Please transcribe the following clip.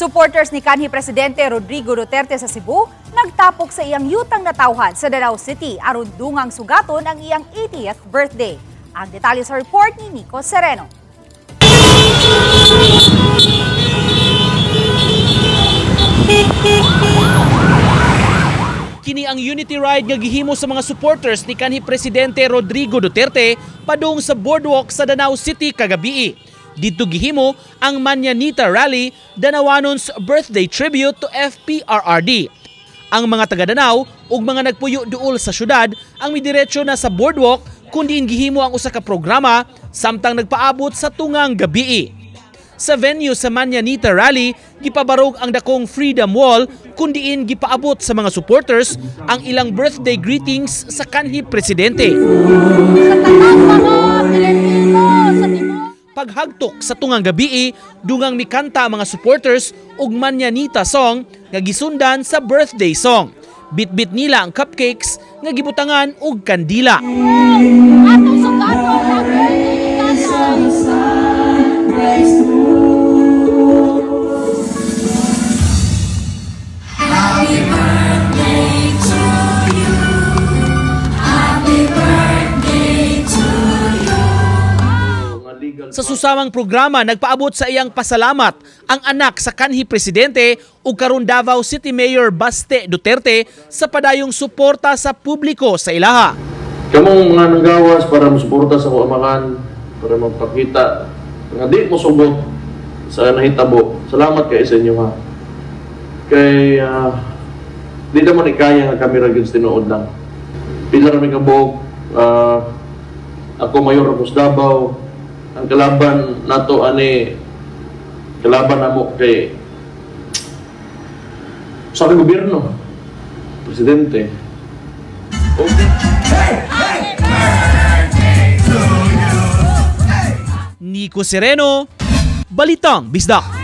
Supporters ni kanhi Presidente Rodrigo Duterte sa Cebu nagtapok sa iyang yutang natawhan sa Danao City aron dungang sugaton ang iyang 80th birthday. Ang detalye sa report ni Nico Sereno. Kini ang unity ride nga gihimo sa mga supporters ni kanhi Presidente Rodrigo Duterte padung sa boardwalk sa Danao City kagabii. Didto gihimo ang Mañanita Rally, Danawanon's birthday tribute to FPRRD. Ang mga taga Danao ug mga nagpuyo duol sa syudad ang midiretso na sa boardwalk kundi gihimo ang usa ka programa samtang nagpaabot sa tungang gabii. Sa venue sa Mañanita Rally, gipabarog ang dakong Freedom Wall kundiin gipaabot sa mga supporters ang ilang birthday greetings sa kanhi presidente. Sa tanang mga Pilipino sa tibuok. Paghagtok sa tungang gabii, dungang mikanta ang mga supporters og Mañanita song nga gisundan sa birthday song. Bitbit nila ang cupcakes nga gibutangan og kandila. Atong sugaton ang birthday ni tatay. Sa susamang programa, nagpaabot sa iyang pasalamat ang anak sa kanhi presidente ug karon Davao City Mayor Baste Duterte sa padayong suporta sa publiko sa ilaha. Kamong mga nanggawas para mosuporta sa kuamahan, para magpakita nga di mo sugot sa nahitabo. Salamat kay sa inyo ha. Kay di naman ikaya nga kami ra gyud sa tinuod lang. Pila ra mi kabuok, ako mayor ako sa Davao. Ang kalaban nato ani kalaban namo kay sa gobyerno, presidente. Okay. Nico Sereno, Balitang Bisdak.